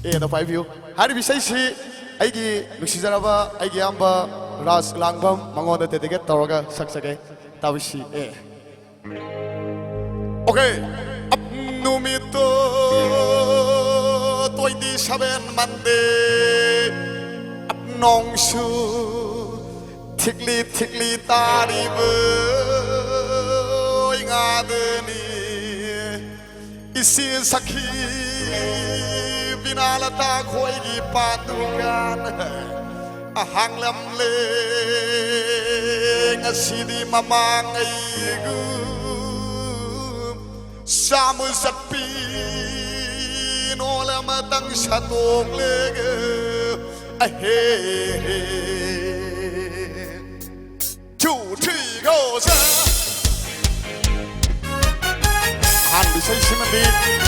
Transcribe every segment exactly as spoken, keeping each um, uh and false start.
ꯑꯦꯗ ꯄꯥꯏꯕꯤꯌꯨ꯫ ꯍꯥꯏꯔꯤꯕ ꯏꯁꯩꯁꯤ ꯑꯩꯒꯤ ꯅꯨꯡꯁꯤꯖꯔꯕ ꯑꯩꯒꯤ ꯏꯌꯥꯝꯕ ꯔꯥꯖ ꯂꯥꯡꯕꯝ, ꯃꯉꯣꯟꯗ dedicate ꯇꯧꯔꯒ ꯁꯛꯆꯒꯦ꯫ ꯇꯥꯕꯤꯁꯤ ꯑꯦ꯫ Okay. ꯑꯞ ꯅꯨꯃꯤꯠꯇꯣ twenty seven Monday, ꯑꯞ ꯅꯣꯡꯁꯨ ꯊꯤꯛꯂꯤ ꯊꯤꯛꯂꯤ ꯇꯥꯔꯤꯕ ꯉꯥꯗꯅꯤ꯫ ꯏꯆꯦ ꯁꯈꯤ ꯕꯤꯅꯥꯂꯇꯥ ꯈꯣꯏꯒꯤ ꯄꯥꯟ ꯗꯨꯀꯥꯟ ꯍꯥꯡꯂꯝꯂꯦ꯫ ꯉꯁꯤꯗꯤ ꯃꯃꯥꯡꯉꯩꯒꯨ ꯆꯥꯃ ꯆꯠꯄꯤ ꯅꯣꯜ ꯑꯃꯇꯪ ꯁꯠꯇꯣꯛꯂꯦꯒ꯫ ꯑꯍꯦ꯫ Two, three, go, sir. ꯑꯍꯥꯟꯕ ꯏꯁꯩꯁꯤꯃꯗꯤ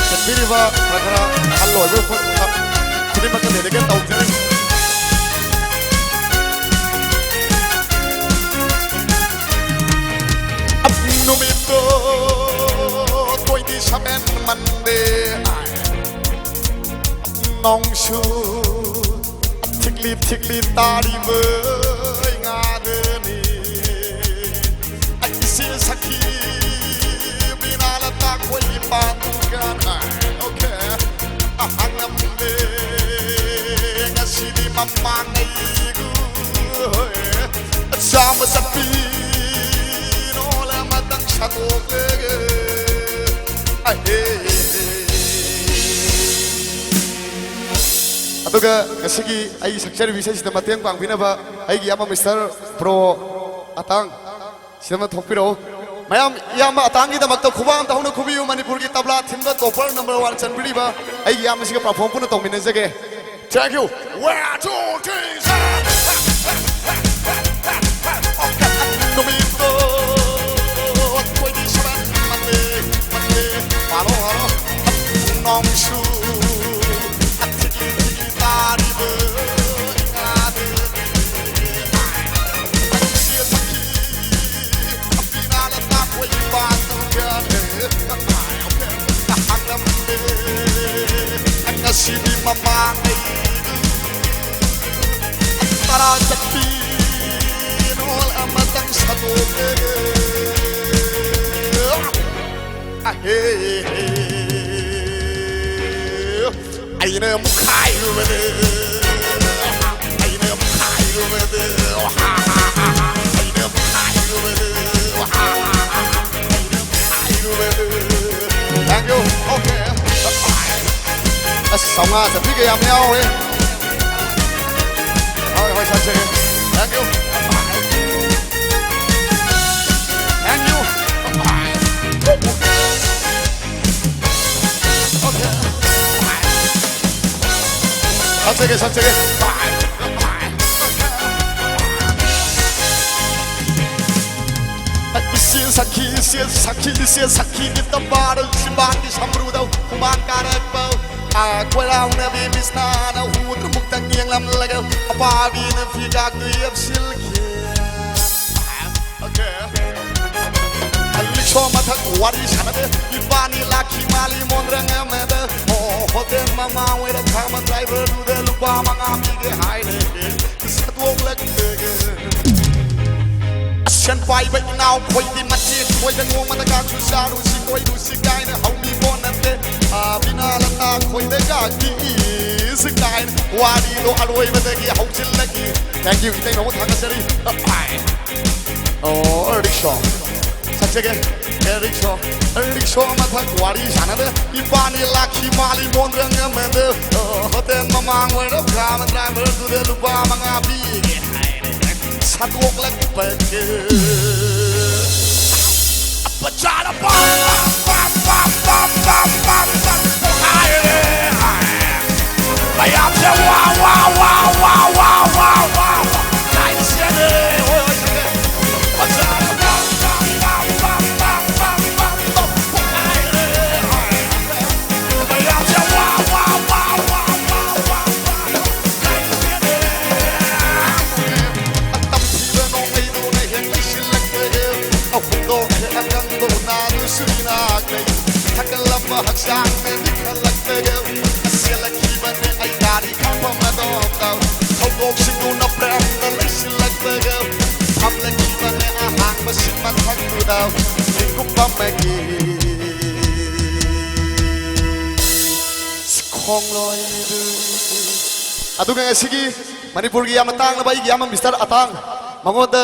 ꯆꯠꯄꯤꯔꯤꯕ ꯈꯔ ꯈꯔ ꯑꯍꯜ ꯑꯣꯏꯕ ꯈꯨꯗꯤꯡꯃꯛꯇ dedicate ꯇꯧꯖꯔꯤ꯫ ꯅꯨꯃꯤꯠꯇꯣ twenty seven Monday, ꯅꯣꯡꯁꯨ ꯊꯤꯛꯂꯤ ꯊꯤꯛꯂꯤ ꯇꯥꯔꯤꯕ ꯉꯥꯗꯅꯤ꯫ ꯑꯩꯁꯦ ꯁꯈꯤ ꯕꯤꯅꯥꯂꯇꯥ ꯈꯣꯏꯒꯤ ꯄꯥꯟ ꯗꯨꯀꯥꯟ, okay, ꯍꯥꯡꯂꯝꯂꯦ꯫ ꯉꯁꯤꯗꯤ ꯃꯃꯥꯡꯉꯩꯒꯨ ꯆꯥꯃ ꯆꯠꯄꯤ ꯅꯣꯜ ꯑꯃꯇꯪ ꯁꯠꯇꯣꯛꯂꯒꯦ꯫ ꯑꯍꯦ꯫ ꯑꯗꯨꯒ ꯉꯁꯤꯒꯤ ꯑꯩ ꯁꯛꯆꯔꯤꯕ ꯏꯁꯩꯁꯤꯗ ꯃꯇꯦꯡ ꯄꯥꯡꯕꯤꯅꯕ ꯑꯩꯒꯤ ꯏꯌꯥꯝꯕ Mister Pro ꯑꯇꯥꯡ ꯁꯤꯗ ꯑꯃ ꯊꯣꯛꯄꯤꯔꯛꯎ꯫ ꯃꯌꯥꯝ, ꯏꯌꯥꯝꯕ ꯑꯇꯥꯡꯒꯤꯗꯃꯛꯇ ꯈꯨꯕꯥꯛ ꯑꯝꯇ ꯍꯧꯅ ꯈꯨꯕꯤꯌꯨ꯫ ꯃꯅꯤꯄꯨꯔꯒꯤ ꯇꯕ꯭ꯂꯥ ꯊꯤꯟꯕ topper number one ꯆꯟꯕꯤꯔꯤꯕ ꯑꯩꯒꯤ ꯏꯌꯥꯝꯕꯁꯤꯒ perform ꯄꯨꯟꯅ ꯇꯧꯃꯤꯟꯅꯖꯒꯦ꯫ Thank you. One, two, three, ꯁꯠ꯫ ꯅꯨꯃꯤꯠꯇꯣ twenty seven Monday, Monday, hello, hello. ꯅꯣꯡꯁꯨ ꯊꯤꯛꯂꯤ ꯊꯤꯛꯂꯤ ꯇꯥꯔꯤꯕ ꯉꯥꯗꯅꯤ꯫ ꯑꯩꯁꯦ ꯁꯈꯤ ꯕꯤꯅꯥꯂꯇꯥ ꯈꯣꯏꯒꯤ ꯄꯥꯟ ꯗꯨꯀꯥꯟ ꯍꯥꯡꯂꯝꯂꯦ꯫ ꯉꯁꯤꯗꯤ ꯃꯃꯥꯡꯉꯩꯗꯨ ꯇꯔꯥ ꯆꯠꯄꯤ ꯅꯣꯜ ꯑꯃꯇꯪ ꯁꯥꯗꯣꯛꯑꯦ꯫ ꯑꯍꯦ꯫ ꯑꯩꯅ ꯑꯃꯨꯛ ꯈꯥꯏꯔꯨꯕꯗ, ꯑꯩꯅ ꯑꯃꯨꯛ ꯈꯥꯏꯔꯨꯕꯗ, ꯑꯩꯅ ꯑꯃꯨꯛ ꯈꯥꯏꯔꯨꯕꯗ, ꯑꯩꯅ ꯑꯃꯨꯛ ꯈꯥꯏꯔꯨꯕꯗ꯫ Thank you. Okay. ꯑꯁ, ꯆꯥꯝꯃꯉꯥ ꯆꯠꯄꯤꯒ ꯌꯥꯝ ꯌꯥꯎꯔꯦ꯫ ꯍꯣꯏ, ꯍꯣꯏ, ꯁꯥꯖꯒꯦ꯫ Thank you. Thank you. Okay. ꯁꯥꯖꯒꯦ, ꯁꯥꯖꯒꯦ꯫ ꯏꯆꯦ ꯁꯈꯤ, ꯏꯆꯦ ꯁꯈꯤ, ꯏꯆꯦ ꯁꯈꯤꯒꯤ ꯇꯝꯕꯥꯔ ꯁꯤꯕꯥꯟꯒꯤ ꯁꯝꯕ꯭ꯔꯨꯗꯧ ꯍꯨꯃꯥꯡ ꯀꯥꯔꯛꯄꯧ꯫ ꯑꯥ, ꯀꯣꯏꯔꯥꯎꯅꯕꯤ ꯕꯤꯁꯅꯥꯅ ꯍꯨꯗ꯭ꯔ ꯃꯨꯛꯇ ꯌꯦꯡꯂꯝꯂꯒ ꯑꯄꯥꯕꯤꯅ ꯐꯤꯒꯥꯛꯇꯨ ꯌꯦꯞꯁꯤꯜꯈꯤ꯫ Okay. ꯔꯤꯛꯁꯣ ꯃꯊꯛ ꯋꯥꯔꯤ ꯁꯥꯟꯅꯗꯦ꯫ ꯏꯕꯥꯅꯤ ꯂꯥꯛꯈꯤ ꯃꯥꯜꯂꯤ ꯃꯣꯟꯗ꯭ꯔꯪ ꯑꯃꯗ꯫ ꯑꯣ, ꯍꯣꯇꯦꯜ ꯃꯃꯥꯡ ꯑꯣꯏꯔ ꯈꯥꯃꯟ ꯗ꯭ꯔꯥꯏꯚꯔꯗꯨꯗ ꯂꯨꯄꯥ ꯃꯉꯥ ꯄꯤꯒꯦ ꯍꯥꯏꯔꯦ꯫ ꯁꯠꯇꯣꯛꯂꯛꯄꯒꯤ ꯁꯦꯟ ꯄꯥꯏꯕ ꯏꯅꯥꯎ ꯈꯣꯏꯗꯤ ꯃꯆꯦ ꯈꯣꯏꯗ ꯅꯣꯡꯃꯗ ꯀꯥꯡꯁꯨ ꯆꯥꯔꯨꯁꯤ ꯀꯣꯏꯔꯨꯁꯤ ꯀꯥꯏꯅ ꯍꯧꯕꯤꯕꯣ ꯅꯠꯇꯦ꯫ ꯑꯥ, ꯕꯤꯅꯥ ꯂꯇꯥ ꯈꯣꯏꯗ ꯀꯥꯒꯤ ꯏꯁꯤ ꯀꯥꯏꯅ ꯋꯥꯔꯤꯗꯣ ꯑꯔꯣꯏꯕꯗꯒꯤ ꯍꯧꯖꯤꯜꯂꯒꯤ꯫ Thank you, ꯏꯇꯩ ꯃꯃꯨ ꯊꯥꯒꯠꯆꯔꯤ꯫ ꯑꯣ, ꯔꯤꯛꯁꯣ꯫ ꯁꯛꯆꯒꯦ꯫ ꯑꯦ, ꯔꯤꯛꯁꯣ꯫ ꯔꯤꯛꯁꯣ ꯃꯊꯛ ꯋꯥꯔꯤ ꯁꯥꯟꯅꯔꯦ꯫ ꯏꯕꯥꯅꯤ ꯂꯥꯛꯈꯤ ꯃꯥꯜꯂꯤ ꯃꯣꯟꯗ꯭ꯔꯪ ꯑꯃꯗ꯫ ꯑꯣ, ꯍꯣꯇꯦꯜ ꯃꯃꯥꯡ ꯑꯣꯏꯔꯞ ꯈꯥꯃ ꯗ꯭ꯔꯥꯏꯚꯔꯗꯨꯗ ꯂꯨꯄꯥ ꯃꯉꯥ ꯄꯤꯒꯦ ꯍꯥꯏꯔꯦ꯫ ꯁꯠꯇꯣꯛꯂꯛꯄꯒꯤ꯫ ꯕꯖꯥꯔ ꯄꯥꯝ, ꯄꯥꯝ, ꯄꯥꯝ ꯍꯥꯏꯔꯦ꯫ ꯃꯌꯥꯝꯁꯦ ꯋꯥ, ꯋꯥ, ꯋꯥ꯫ ꯀꯥꯏꯅ ꯆꯦꯜꯂꯦ꯫ ꯍꯣꯏ, ꯍꯣꯏ, ꯆꯦꯜꯂꯦ꯫ ꯕꯖꯥꯔ ꯄꯥꯝ, ꯄꯥꯝ, ꯄꯥꯝ ꯍꯥꯏꯔꯦ꯫ ꯃꯌꯥꯝꯁꯦ ꯋꯥ, ꯋꯥ, ꯋꯥ꯫ ꯇꯝꯊꯤꯕ ꯅꯣꯡꯃꯩꯗꯨꯅ ꯍꯦꯛ ꯂꯩꯁꯤꯜꯂꯛꯄꯒ, ꯍꯨꯟꯗꯣꯛꯈ꯭ꯔꯦ ꯑꯀꯪꯕ ꯎꯅꯥꯗꯨꯁꯨ ꯏꯅꯥꯛ ꯂꯩ꯫ ꯊꯛꯀꯠꯂꯝꯕ ꯍꯛꯆꯥꯡꯅ ꯂꯤꯈꯠꯂꯛꯄꯒ, ꯆꯦꯜꯂꯛꯈꯤꯕꯅꯦ ꯈꯣꯡꯂꯣꯏꯗꯨ꯫ ꯑꯗꯨꯒ ꯉꯁꯤꯒꯤ ꯃꯅꯤꯄꯨꯔꯒꯤ ꯌꯥꯝꯅ ꯇꯥꯡꯂꯕ ꯑꯩꯒꯤ ꯏꯌꯥꯝꯕ ꯃꯤꯁꯇꯔ ꯑꯇꯥꯡ, ꯃꯉꯣꯟꯗ,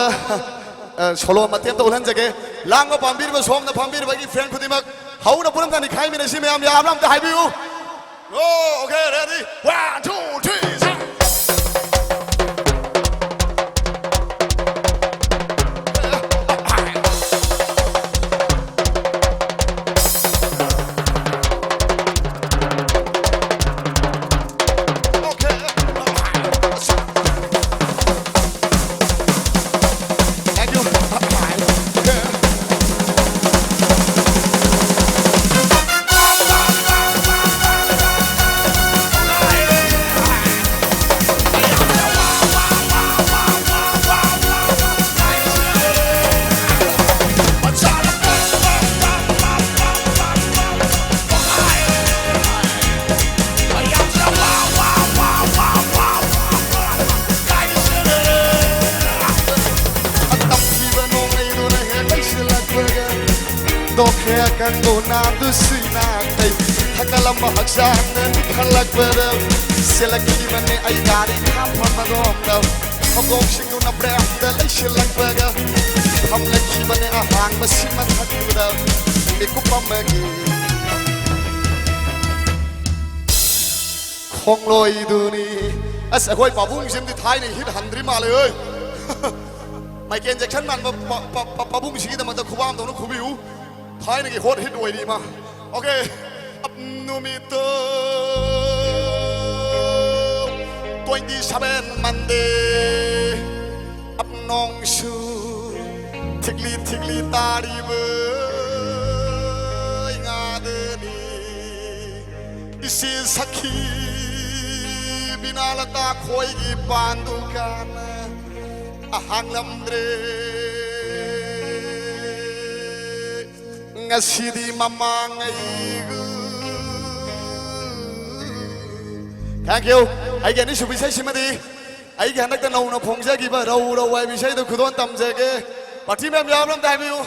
ꯑ, ꯁꯣꯂꯣ ꯃꯇꯦꯛ ꯑꯃꯇ ꯎꯠꯍꯟꯖꯒꯦ꯫ ꯂꯥꯡꯕ ꯄꯥꯝꯕꯤꯔꯤꯕ, ꯁꯣꯝꯗ ꯐꯝꯕꯤꯔꯤꯕ ꯑꯩꯒꯤ ꯐ꯭ꯔꯦꯟ ꯈꯨꯗꯤꯡꯃꯛ ꯍꯧꯅ ꯄꯨꯟꯅ ꯅꯤꯈꯥꯏꯃꯤꯟꯅꯁꯤ꯫ ꯃꯌꯥꯝ ꯌꯥꯕ꯭ꯔꯥ ꯑꯝꯇ ꯍꯥꯏꯕꯤꯌꯨ꯫ Go, okay, ready? One, two, three, start. Okay. Thank you. ꯇꯝꯊꯤꯕ ꯅꯣꯡꯂꯩꯗꯨꯅ ꯍꯦꯛ ꯂꯩꯁꯤꯜꯂꯛꯄꯒ, ꯗꯣꯛꯈ꯭ꯔꯦ ꯑꯀꯪꯕ ꯎꯅꯥꯗꯨ ꯁꯨꯏꯅ ꯀꯩ ꯊꯛꯀꯠꯂꯝꯕ ꯍꯛꯆꯥꯡꯅ ꯅꯤꯛꯈꯠꯂꯛꯄꯗ, ꯆꯦꯜꯂꯛꯈꯤꯕꯅꯦ ꯑꯩ ꯒꯥꯔꯤ ꯈꯥꯝꯐꯝ ꯑꯗꯣꯝꯗ꯫ ꯊꯧꯗꯣꯛꯁꯤꯡꯗꯨꯅ ꯕ꯭ꯔꯦꯛꯇ ꯂꯩꯁꯤꯜꯂꯛꯄꯒ, ꯐꯝꯂꯛꯈꯤꯕꯅꯦ ꯑꯍꯥꯡꯕ ꯁꯤꯠ ꯃꯊꯛꯇꯨꯗ꯫ ꯃꯤꯀꯨꯞ ꯑꯃꯒꯤ ꯈꯣꯡꯂꯣꯏꯗꯨꯅꯤ꯫ ꯑꯁ, ꯑꯩꯈꯣꯏ ꯄꯥꯕꯨꯡꯁꯤꯝꯗꯤ ꯊꯥꯏꯅ ꯍꯤꯠ ꯍꯟꯗ꯭ꯔꯤ ꯃꯥꯜꯂꯦ, ꯍꯣꯏ꯫ ꯃꯥꯏꯀꯦꯜ ꯖꯦꯛꯁꯟ ꯃꯥꯟꯕ ꯄ-, ꯄ-, ꯄ-, ꯄꯥꯕꯨꯡꯁꯤꯒꯤꯗꯃꯛꯇ ꯈꯨꯕꯥꯝꯗꯧꯅ ꯈꯨꯕꯤꯌꯨ꯫ ꯊꯥꯏꯅꯒꯤ ꯍꯣꯠ ꯍꯤꯠ ꯑꯣꯏꯔꯤ ꯃꯥ꯫ Okay. ꯅꯨꯃꯤꯠꯇꯣ twenty seven Monday. ꯅꯣꯡꯁꯨ ꯊꯤꯛꯂꯤ ꯊꯤꯛꯂꯤ ꯇꯥꯔꯤꯕ ꯉꯥꯗꯅꯤ꯫ ꯏꯆꯦ ꯁꯈꯤ ꯕꯤꯅꯥꯂꯇꯥ ꯈꯣꯏꯒꯤ ꯄꯥꯟ ꯗꯨꯀꯥꯟ ꯍꯥꯡꯂꯝꯗ꯭ꯔꯦ꯫ ꯉꯁꯤꯗꯤ ꯃꯃꯥꯡꯉꯩꯒꯨ꯫ Thank you. ꯑꯩꯒꯤ ꯑꯅꯤꯁꯨꯕ ꯏꯁꯩꯁꯤꯃꯗꯤ ꯑꯩꯒꯤ ꯍꯟꯗꯛꯇ ꯅꯧꯅ ꯐꯣꯡꯖꯈꯤꯕ ꯔꯧ ꯔꯧ ꯍꯥꯏꯕ ꯏꯁꯩꯗꯨ ꯈꯨꯗꯣꯜ ꯇꯝꯖꯒꯦ꯫ ꯄꯥꯔꯇꯤ ꯃꯌꯥꯝ ꯌꯥꯎꯕ꯭ꯔꯥ ꯑꯝꯇ ꯍꯥꯏꯕꯤꯌꯨ꯫